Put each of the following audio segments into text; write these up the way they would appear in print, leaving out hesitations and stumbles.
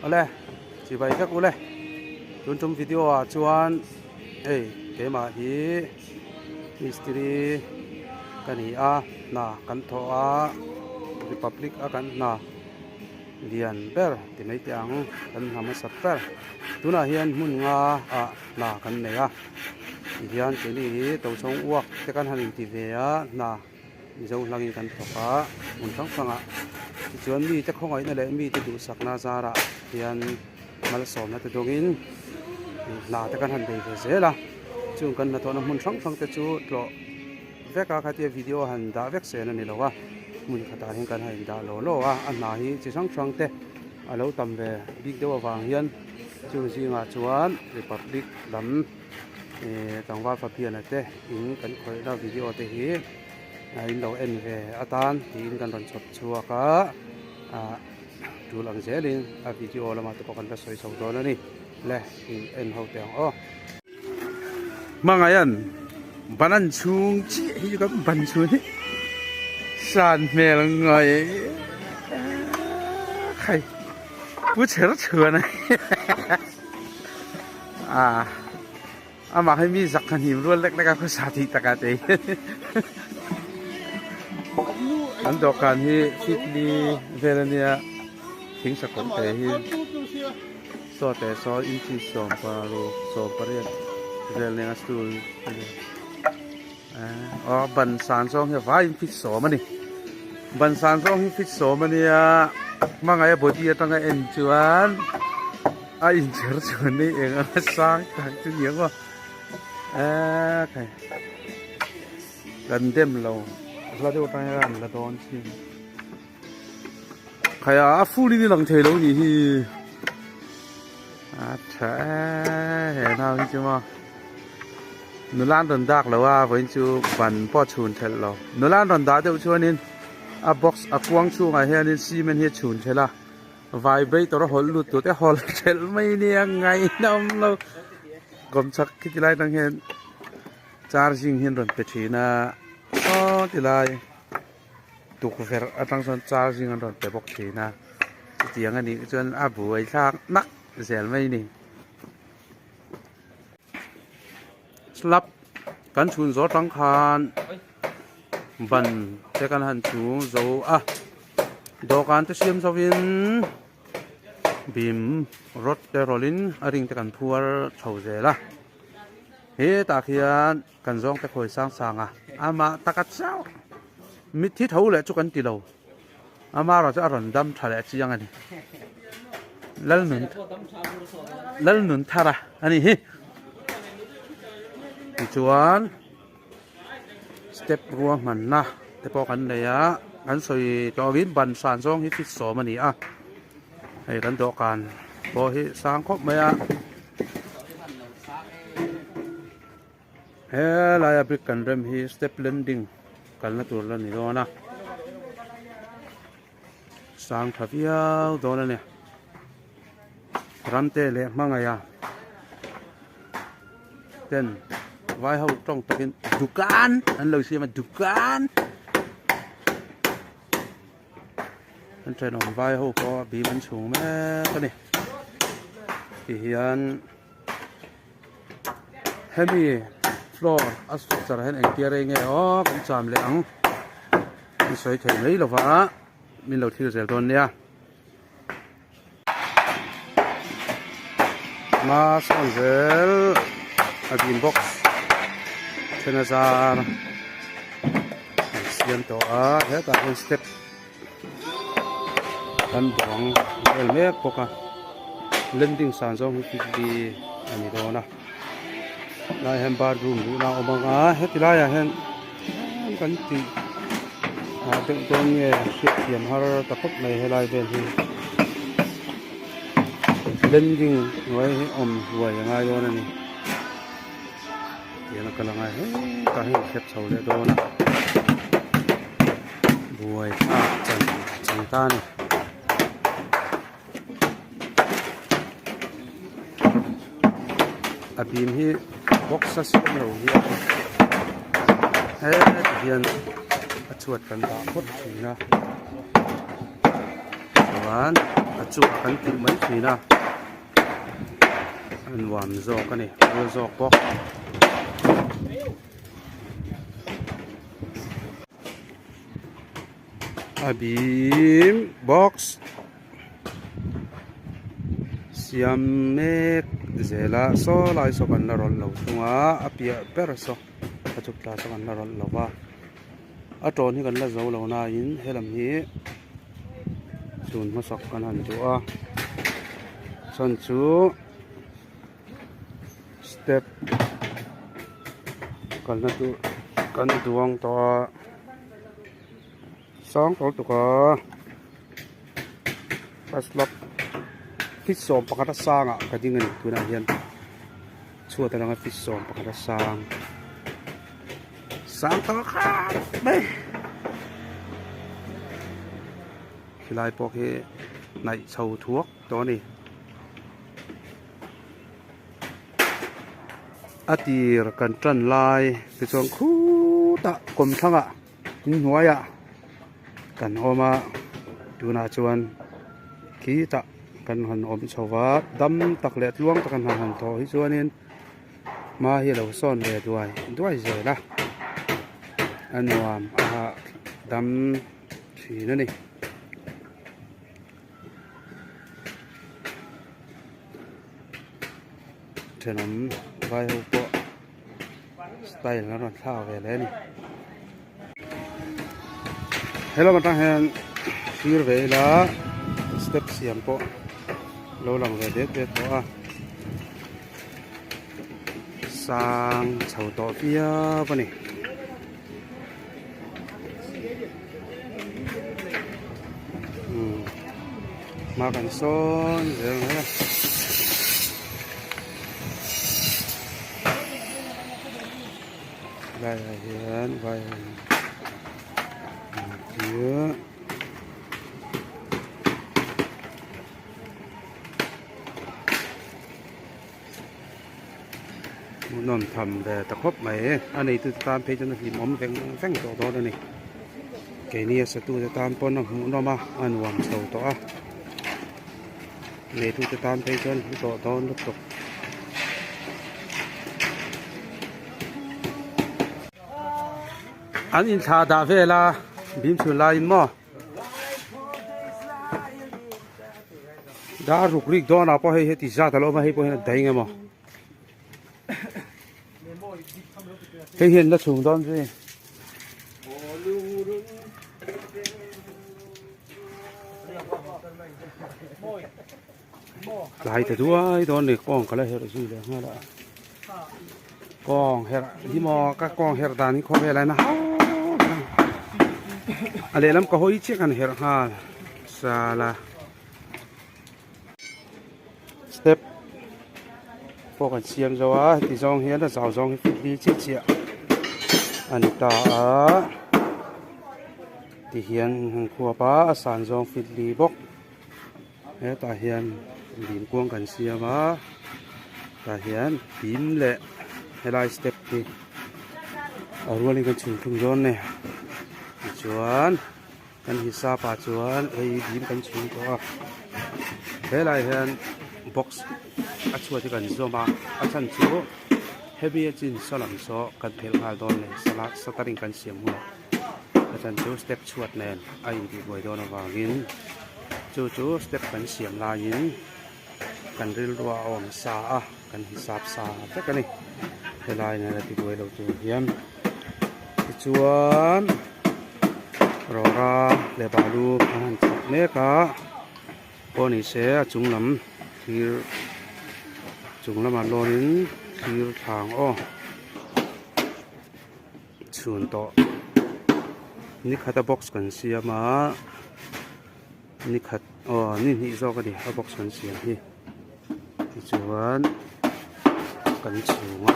Awle chibai vek ule tun tum video ah chuan hei keimah hi mistiri ka ni a hna kan thawh a republic a kan hna lian ber ti mai teh ang kan hna hmasa ber tunah hian hmun nga ah hna kan nei a tihian keini hi tochhawng uak te kan han inti ve a hna. Mizo hlangin kan thawk a, hmun hrang hrangah tichuan mite khawngaihna leh mite duhsakna zarah hian malsawmna te dawngin hna te kan han bei ve zel a, chung kan hnathawhna hmun hrang hrang te chu tlawh vek a khatia video han dah vek sel a ni lo a, hmun khatah hian kan han indah law law a, a hna hi chi hrang hrang te a lo tam ve bik deuh avang hian chung zingah chuan Republic lam. Ehh tlangval Fabian-a te in kan khawihna video te hi in lo en ve atan tiin kan rawn chhawp chhuak a ah tul ang zelin a video lamah te pawh kan la sawi chho dawn a ni le in en ho teh ang aw. Hmangaihan ban an chhung chiah hi kan ban chhung hi san hmel ngai khai pu chher chhuan a. A amah hi mi zak kha hnim rual lek lek a khawsa tih takah te an dawhkan hi feet li vel ania thing sakawr te hi saw te saw inchi sawmparuk sawmpariat vel nen a stool aw ban san zawng hi a vaiin feet sawm a ni ban san zawng hi feet sawm a nia hmangaih a body atanga en chuan a inchher chuan hei eng anga sang tak chu ni ang aw eee khai kan dem lo hla deuh atang hian an la dawn chin khai a a full in i lang thei lo nih hi a tha e he nau hi chu maw nula an rawn dak lo a vawiin chu ban pawh a chhun thelh lo nula an rawn dah deuh chuanin a box a kuang chhungah hianin cement hi a chhun thelh a vibrator a hawlh lut tur te hawlh thelh mai nia ngaihnawm lo kawmchhak khi ti lai atang hian charging hi an rawn pe thin a saw ti lai. Tukverh atang chuan charging an rawn pe bawk thin a chutiang a nih chuan a buai thlak nak zel mai a ni. Slab kan chhun zawh atang khan ban te kan han chhung zo a dawhkan te siam zovin bim rod te rawlhin a ring te kan phuar chho zel a hetah khian. Kan zawng te khawi sang sang a, amah taka chauh mitthi tho leh chu kan ti lo, ama erawh chu a rawn dam tha leh chiang a ni. Lalnun Lalnun thara a ni hi. Tichuan step ruahmanna te pawh kan nei a, kan sawi tawh angin ban hran zawng hi feet sawm a ni a. Hei kan dawhkan pawh hi sang khawp mai a. Helaia brick kan rem hi step landing kalna tur la ni dawn a sang tha viau dawn a ni ramte leh hmangaiha ten vai ho tawng takin dukan an lo siam a dukan an thenawm vai ho pawh bim an chhung mek a ni tihian. Hemi floor a structure ah hian engtia rei nge aw kan cham leh ang an sawi thei mai lo va min lo thlir zel dawn nia. Hma sawn zel a dim box then a zar an siam tawh a hetah hian step kan buang vel mek bawk a landing san zawng hi fifty a ni dawn a lai hian bathroom luhna a awm ang a heti laiah hian kan tih ah deuh dawn nge hriatthiam har ta khawp mai helai vel hi landing hnuai hi awm huai a ngai dawn a ni tiang a kal angai hetah hian step chho leh dawn a. Buai thlak chan chan ta a ni. A bim hi box a siam lo hian heti hian a chhuat kan dah phawt thin a chuan. A chungah kan kilh mai thin a a nuam zawk a ni a awl zawk bawk. A bim box siam mek zel a saw lai saw kan la rawlh lo thung a a piah ber saw a chhuk thla saw kan la rawlh lo va a tawn hi kan la zo lo nain helam hi chhun hmasak kan han duh a chhan chu step kalna tur kan duang tawh a sang tawh lutuk a a slab feet 11 a sangah ka ding a ni tunah hian chhuat atanga feet 11 a sang sang tawh khawp mai khilai pawh khi hnaih chho thuak tawh a ni. A tir kan tan lai tichuan khutah kawmthlangah inhnuaiah kan awm a tunah chuan khitah kan han awm chho va dam tak leh tluang tak an han thawh hi chuanin hma hi a lo sawn ve duai duai zel a a nuam a hahdam thin a ni. Thenawm vai ho pawh style an rawn thlak ve hle a ni. Helam atang hian thlir ve ila step siam pawh lo lang ve det det tawh a sang chho tawh viau a ni. Hma kan sawn zel mai a. Laiah hian vai ho in tir. Hmuhnawm tham ve ta khawp mai a neitu te tan phei chuan a hlimawm veng veng tawh dawn a ni keini a satu te tan pawn a hmuhnawm a a nuam chho tawh a neitu te tan phei chuan hlu tawh dawn lutuk. An inthlah dah vel a bim chhun laiin maw. Dar ruk rik dawnah pawh hei heti zat a lo awm a hei pawh hian a daih eng emaw hei hian la chhung dawn zui tlai ta duai dawn ni kawng ka la herh zui leh nghal a kawng herh hi maw ka kawng herh dan hi khawvel ah hian a hau a lehlam ka hawi chiah kan herh nghal sala step pawh kan siam zo a heti zawng hian a zau zawng hi fit li chiah chiah a ni ta a tihian an khuap a a san zawng fit li bawk. Hetah hian lim kuang kan siam a tah hian pin leh helai step hi a rualin kan chhun thung dawn a ni tichuan kan hisap ah chuan hei lim kan chhun tawh a helaiah hian box a chhuat hi kan zawm a a chhan chu hemi a chin saw lam saw kan phelh nghal dawn a ni shuttering kan siam hunah. A chan chu step chhuat nen a intihbuai dawn avangin chu chu step kan siam laiin kan rilru a awm sa a kan hisap sa vek a ni helai nen a tibuai lo tur hian tichuan rawra leh balu an han chhawp mek a pawh ni se a chung lam thir chung lamah lawnin thir thlang aw. Chhun tawh ni khat a box kan siam a ni khat aw ni hnih zawk a ni a box kan siam hi tichuan kan chhung a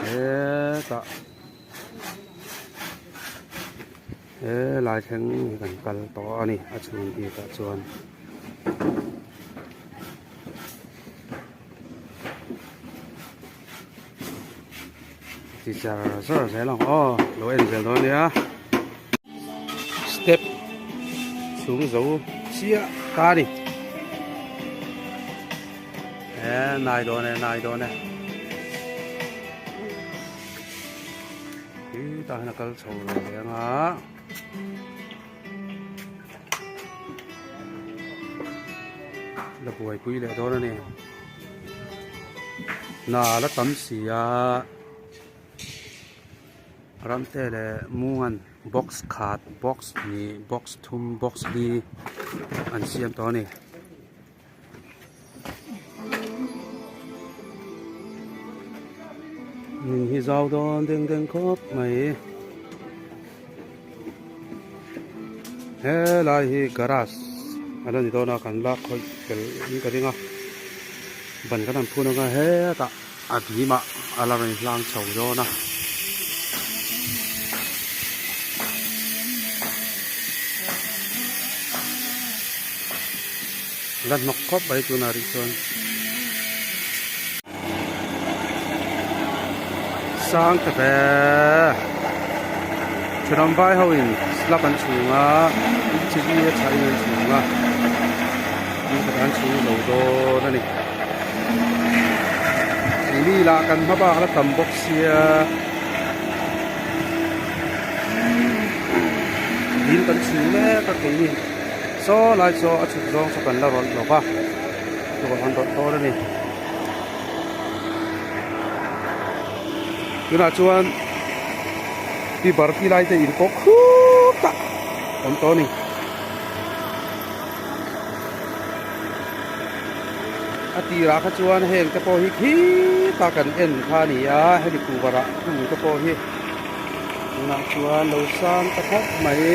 hetah helai thleng hi kan kal tawh a ni a chhung bikah chuan. Ti char char zel ang aw lo en zel dawn nia step. chhung zo chiah ta a ni. E nai dawn e nai dawn e. Hi tah hian a kal chho ve leh ang a. La buaipui leh dawn a ni. Hna la tam si a. Ramte leh Mungan box khat box hnih box thum box li an siam tawh a ni. Hmun hi zau dawn deng deng khawp mai. Helai hi garage a la ni dawn a kan la khawih fel in ka ring a ban kan han phun anga hetah a bim ah a la rawn hlang chho dawn a. La hnawk khawp mai tunah rih chuan sang ta ve thenawm vai ho in slab an chhung a chili a chhah in an chhung a tin khat an chhung zo dawn a ni chili lah kan hma bak la tam bawk sia dil kan chhung mek a keini. Saw lai saw a chhuk zawng saw kan la rawlh lo va chuvang an rawlh dawn a ni tunah chuan pi barfi lai te in pawh khutah awm tawh a ni a tirah kha chuan heng te pawh hi khita kan en kha a ni a hemi kuvarah thung te pawh hi. Tunah chuan lo sang ta khawp mai.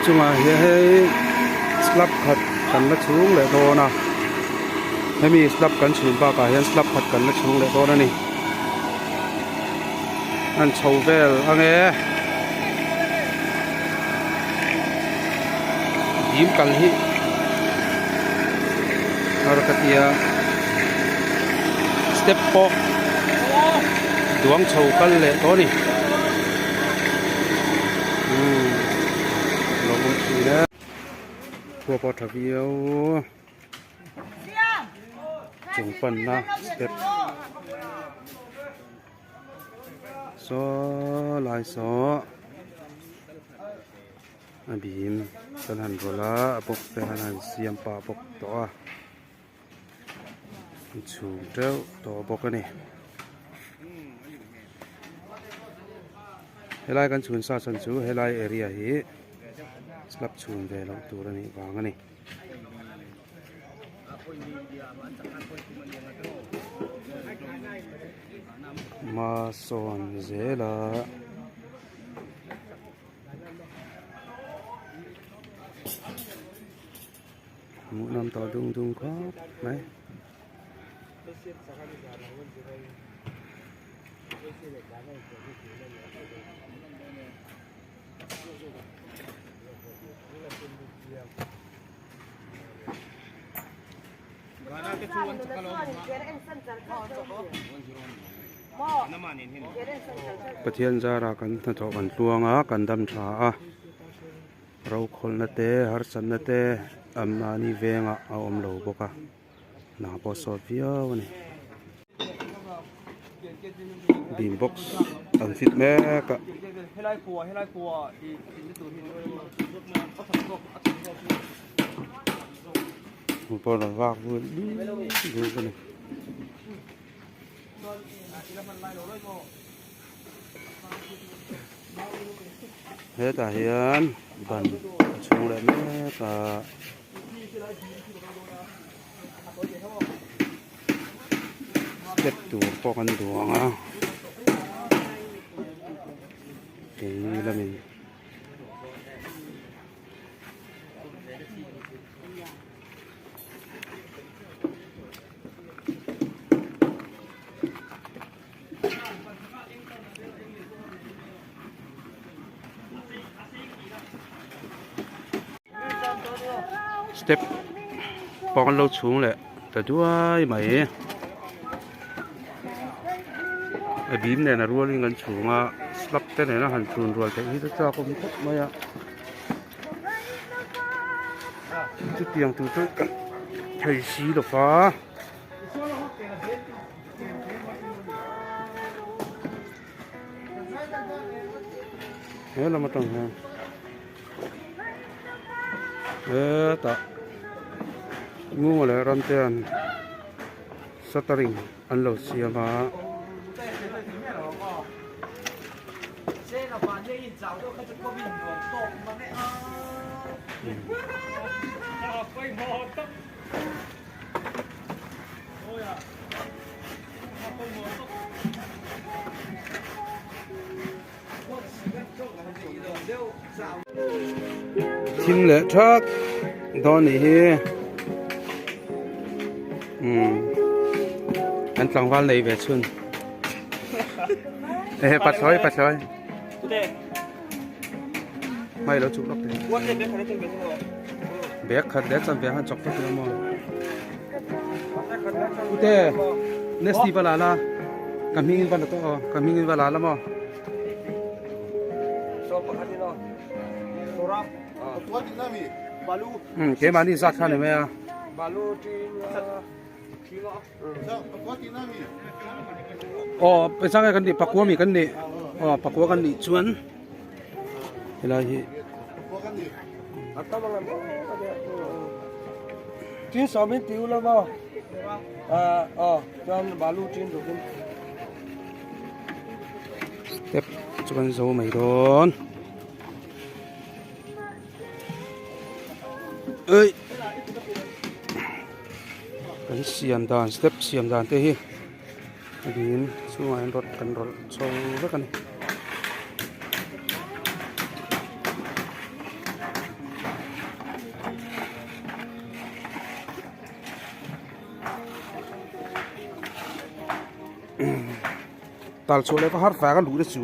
Chungah hian hei slab khat kan la chhung leh dawn a hemi slab kan chhun bakah hian slab khat kan la chhung leh dawn a ni an chho vel ange dil kal hi har ka tia step pawh duang chho kal leh tawh a ni umm lo awm thin e khua pawh a tha viau chung panna step. Saw lai saw a bim kan han rawlh a a box te han han siam pah bawk tawh a a chhum teuh tawh bawk a ni helai kan chhun sa chhan chu helai area hi slab chhun ve loh tur a nih vang a ni. Hmasawn zela hmuhnawm tawh dung dung khawp mai. Pathian zara kan hnathawh kan tluang a kan dam tha a rokhawlhna te harsatna te an mahni vengah a awm lo bawk a hna pawh a sawt viau a ni. Beam box an fit mek a. Pawh rawn vak vut vut a ni. Hetah hian ban a chhung leh mek a. Step tur pawh kan duang a. Kei lamin. Step pawh an lo chhung leh ta duai mai. A bim nen a rualin kan chhung a slab te nena han chhun rual theih hi chu chak awm khawp mai a chutiang tur chu kan thei si lo va. He lam atang hian hetah ngunga leh ram te an shuttering an lo siam a. Thim leh thak dawn nih hi umm kan tlangval nei ve chhun ehe pathlawi pathlawi hmai lo chuk lawk teh bag khat leh chuan bag han chawk vek ila maw ute nesty va la la ka hming in va la tawh aw ka hming in va la la maw um keimahni zat kha ni mai a. Aw pawisa nge kan nih pakua mi kan nih aw pakua kan nih chuan helai hi Tin sawmin ti ula maw aw chuan balu tin dukin step chu kan zo mai dawn ui Kan siam dan step siam dan te hi a ding chhungah hian rod kan rawlh chho vek a ni. Tal chhuah leh va har fai a luh te chu.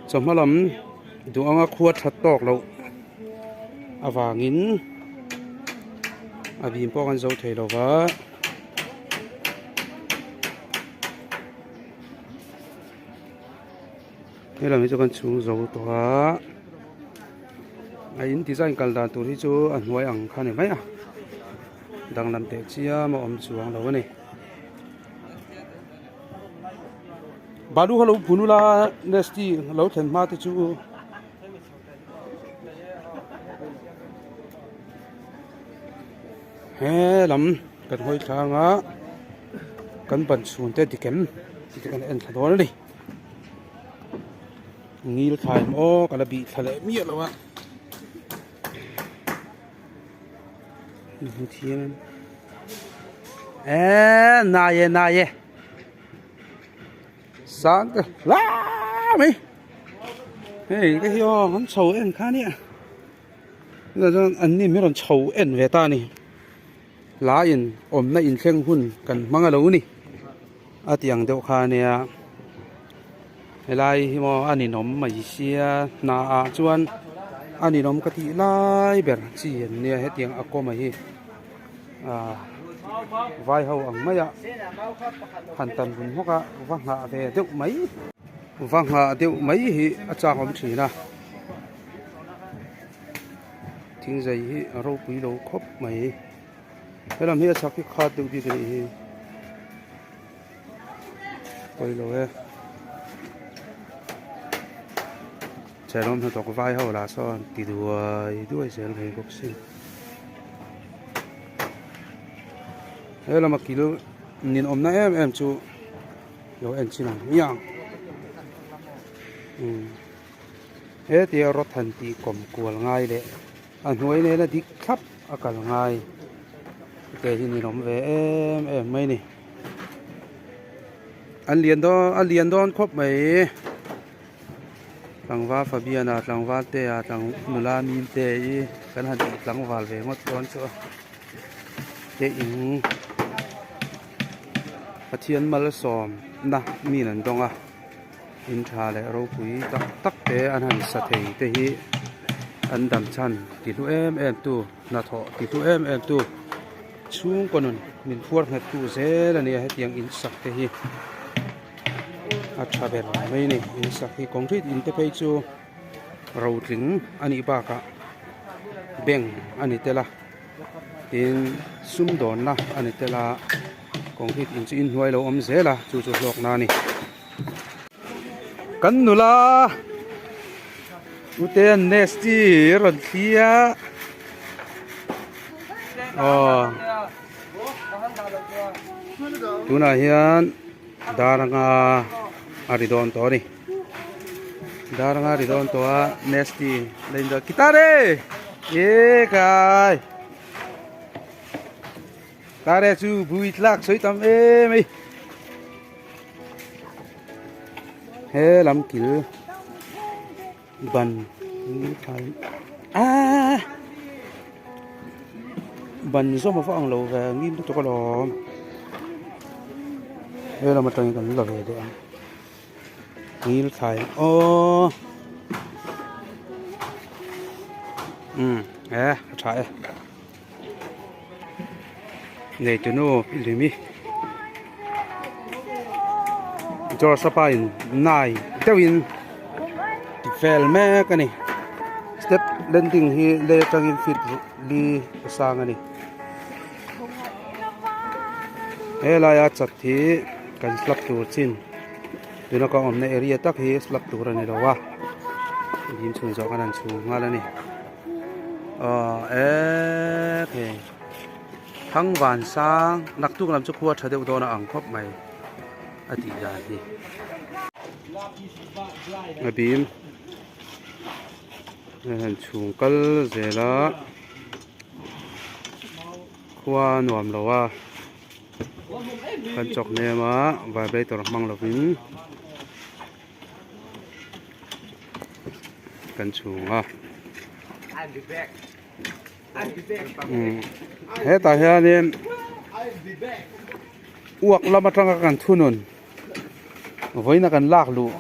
Chawhma lam duh anga khua that tawk loh avangin a bim pawh kan zo thei lo va. Helam hi chu kan chhung zo tawh a a in design kal dan tur hi chu a hnuai ang kha a ni mai a danglam teh chiam a awm chuang lo a ni. Balu kha lo phun ula Nesty lo thlen hma te chu he lam kan hawi thlang a kan ban chhun te dikem tih te kan en thla dawn a ni ngil thlai maw ka la bih thla leh miah lo a. Eee nai e nai e sang te hlai mai hei te hi aw an chho en kha nia tunah chuan an ni hi rawn chho en ve ta a ni laiin awmna inthleng hun kan hmang alo ni a tih ang deuh kha ania helai hi maw a ninawm mai sia hna ah chuan a ninawm ka tih lai ber chi an nia hetiang a kawm a hi ah vai ho ang mai a han tan vun hawk a va nghah ve deuh mai va nghah deuh mai hi a chak awm thin a thingzai hi a ropui lo khawp mai helam hi a chhak hi khat deuh bik a nih hi. Pawilo e Thenawm hnathawk vai ho lah sawn ti duai duai zel mai bawk sin he lama kil nin awmna em em chu lo en chin ang hmiang umm hetia rawt han tih kawm kual ngai leh a hnuai nena dik thlap a kal ngai te hi nin awm ve em em mai a ni. An lian dawn a lian dawn khawp mai tlangval Fabian-a tlangval te a tlang nula mim te hi kan han tih tlangval ve ngawt dawn chu a te in Pathian malsawmna min an dawng a in tha leh ropui tak tak te an han sa thei te hi an dam chhan ti hlu em em tu hnathawh ti hlu em em tu. Chhungkaw nun min phuar nghet tu zel a nia hetiang in sak te hi a tha ber mai a ni in sak hi concrete in te phei chu rotling a nih bakah bank a ni tel a tin sumdawnna a ni tel a concrete in chu inhnuai lo awm zel a chu chu hlawkna a ni. Kan nula ute an nesty rawn thli a aw tunah hian dar anga a ri dawn tawh a ni dar anga a ri dawn tawh a nesty la in zawh kitare e kai tare chu bui tlak sawi tam em mai. He lam kil ban aaa ban zawm a va ang lo ve ngim lutuk alawm he lam atangin kan la ve leh ang ngil thlai aww umm e a tha e. Neitunu limi George a pa in nai deuhin ti vel mek a ni step landing hi lei atangin feet li a sang a ni helaia chat hi kan slap tur chin tuna ka awmna area tak hi slap tur a ni lo a ding chhun zawh khan an chhung nghal a ni. Aw e hei thang van sang naktuk lam chu khua tha deuh dawn a ang khawp mai a tih dan hi a bim a han chhung kal zel a khua nuam lo a kan chawk hnem a vibrator hmang lovin. Kan chhung a hetah hianin uak lam atanga kan thunun vawiina kan lak luh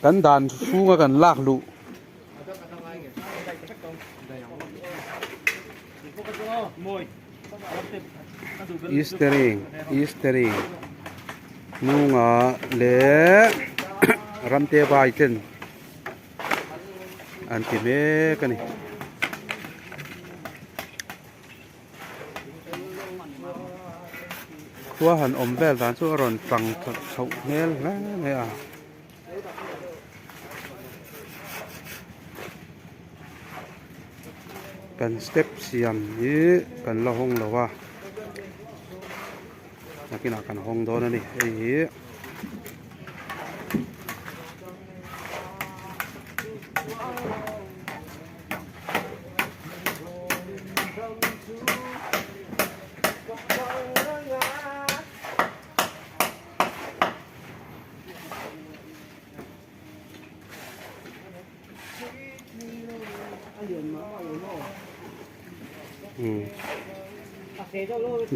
kan dan chhunga kan lak luh. Eastering eastering hnungah leh ramte vai ten an ti mek a ni. Khua han awm vel dan chu a rawn tang chhoh hmel hle mai a. Kan step siam hi kan la hawng lo a nakinah kan hawng dawn a ni hei hi.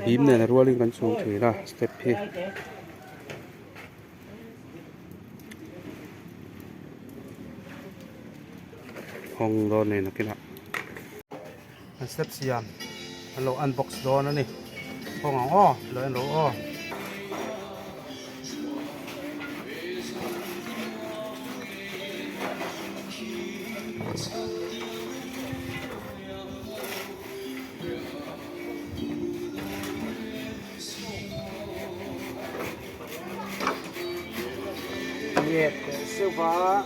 Bim nen a rualin kan chhung thin a step hi. Hawng dawn nen a kinah. An step siam an lo unbox dawn a ni hawng ang aw lo en rawh aw. Nge teh seuh a.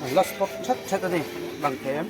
An la spot that that a ni lang thei em.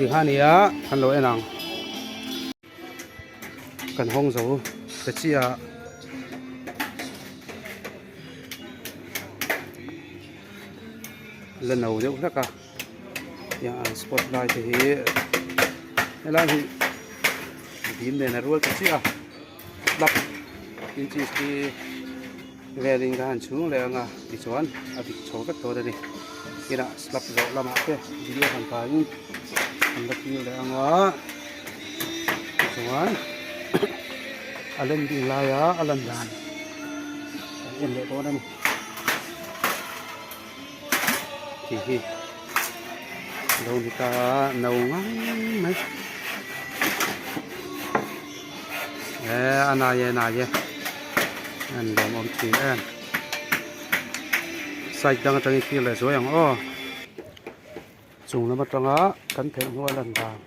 Ti kha nia kan lo en ang kan hawng zo ta chiah a. La no deuh hlek a tiang ang spot lai te hi helai hi dim nen a rual ta chiah a plug inches hi velin ka han chhung leh ang a tichuan a dik chho vek dawn a ni inah slab zawh lamah te video han pahin an la thlir leh ang a tichuan a landing laia a lan dan kan en leh dawn a ni. Tih hi lo ni ta no ngang mai eh a nai e nai e an lawm awm thin em side dang atangin thlir leh zuai ang aw chung lam atanga kan phelh hnu a lan dan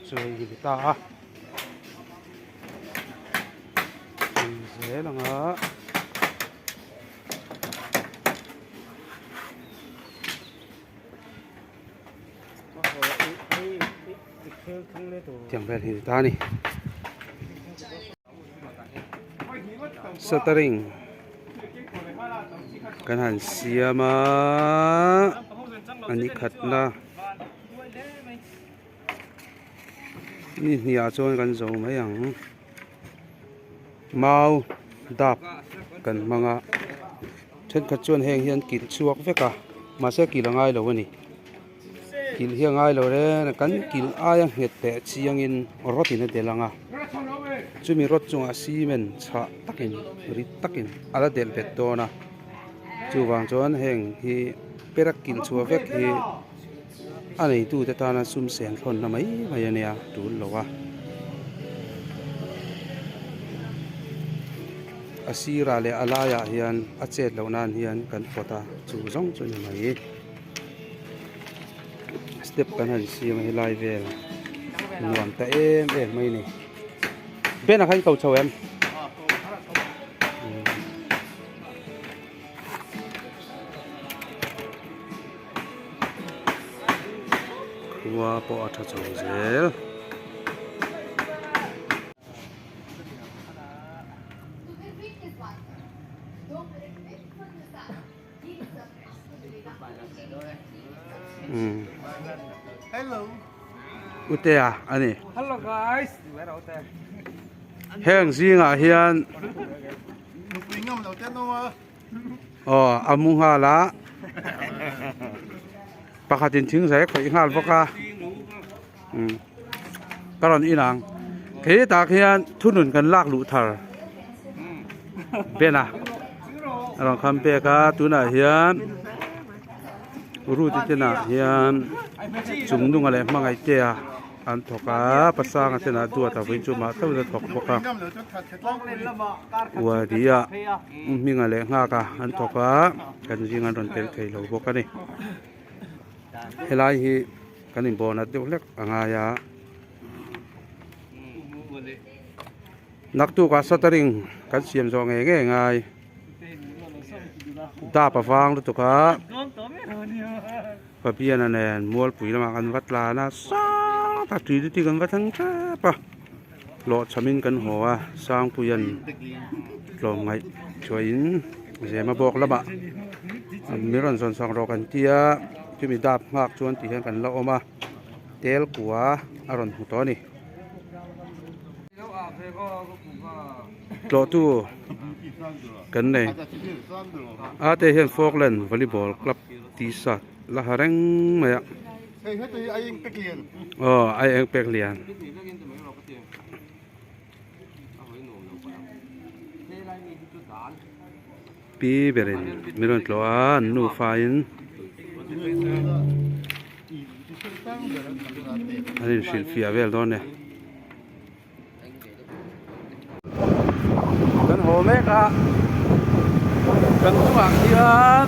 chu hei hi ni ta a zel anga. Tiang vel hi ni ta a ni shuttering kan han siam a a ni khatna ni hnih ah chuan kan zo mai ang. Mau dap kan hmang a thenkhat chuan heng hian kilh chhuak vek a mahse kilh a ngai lo a ni kilh hi a ngai lo reng a kan kilh aia nghet teh chiangin rawt in a delh ang a chumi rawt chungah cement chhah takin rit takin a la delh bet dawn a chuvang chuan heng hi perak kilh chhuah vek hi a neitute tana sum seng thlawnna mai mai a nia tul lo a a sirah leh a laiah hian a chet loh nan hian kan pawt a chu zawng chu a ni mai step kan han siam a helai vel nuam ta em em mai a ni Ben ah khan ko chho em. Khua pawh a tha chho zel. Utea a ni. Heng zingah hian Aw a mu nghal a pakhatin thing zai a khawih nghal bawk a umm ka rawn in ang khi tah khian thunun kan lak luh thar ben a a rawn kham pek a tunah hian ruti te nah hian chung nunga leh hmangaih te a. An thawk a, Pasanga ten a duat a vawiin chu mah chauhin a thawk bawk a, Uadi-ah hminga leh nghaka an thawk a, kan zing an rawn tel thei lo bawk a ni. Helai hi kan inbawnat deuh hlek a ngai a, naktukah shuttering kan siam zawh ngei ngei a ngai. Dap a vang lutuk a. Papiana nen mualpui lamah kan va tlan a sang tak tui luti kan va thleng tep a hlawhchhamin kan haw a sangpuian tlawmngaih chuahin zema bawk lamah mi rawn zawn chhuak rawh kan tia chumi dap nghak chuan ti hian kan la awm a tel kua a rawn hmu tawh a ni. Tlawhtu kan nei a te hian Falkland volleyball club t-shirt la ha reng mai a. Hei heti hi aieng pek lian. Aw aieng pek lian. Pi berin min rawn tlawh a an nufa in an inhrilhfiah vel dawn e. Kan haw mek a kan hnungah hian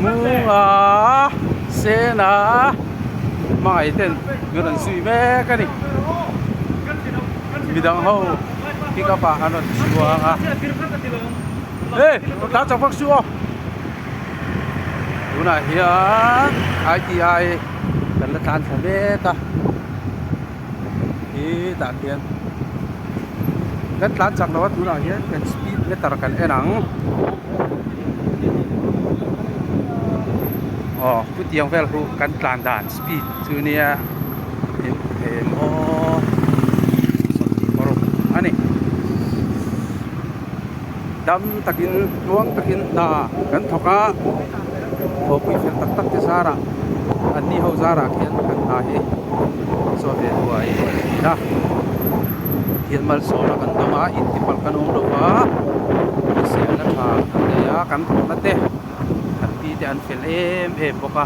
munga sena hmangaih ten min rawn zui mek a ni midang ho pick up ah an rawn chhuang a e tah chak vak suh aw tunah hian I_T_I kan la tlan thla mek a khi tah khian kan tlan chak lo a tunah hian kan speed meter kan en ang aw chutiang vel chu kan tlan dan speed chu nia engemaw 26 a ni dam takin tluang takin hna kan thawk a thawhpui fel tak tak te zarah an ni ho zarah khian kan hna hi zawt ve thuai a ni a thil malsawmna kan dawng a intipalh kan awm lo va hriselna tha kan nei a kan thawhna te kan pi te an fel em em bawk a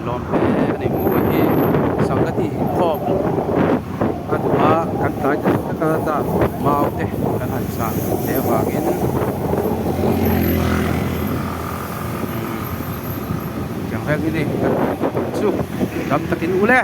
lawm hle a ni mawi hi sangha tih inkhawm a duh a kan tlai ta tak a ta mau te kan han chah leh avangin tiang vel hi ni kan chu lam takin u le.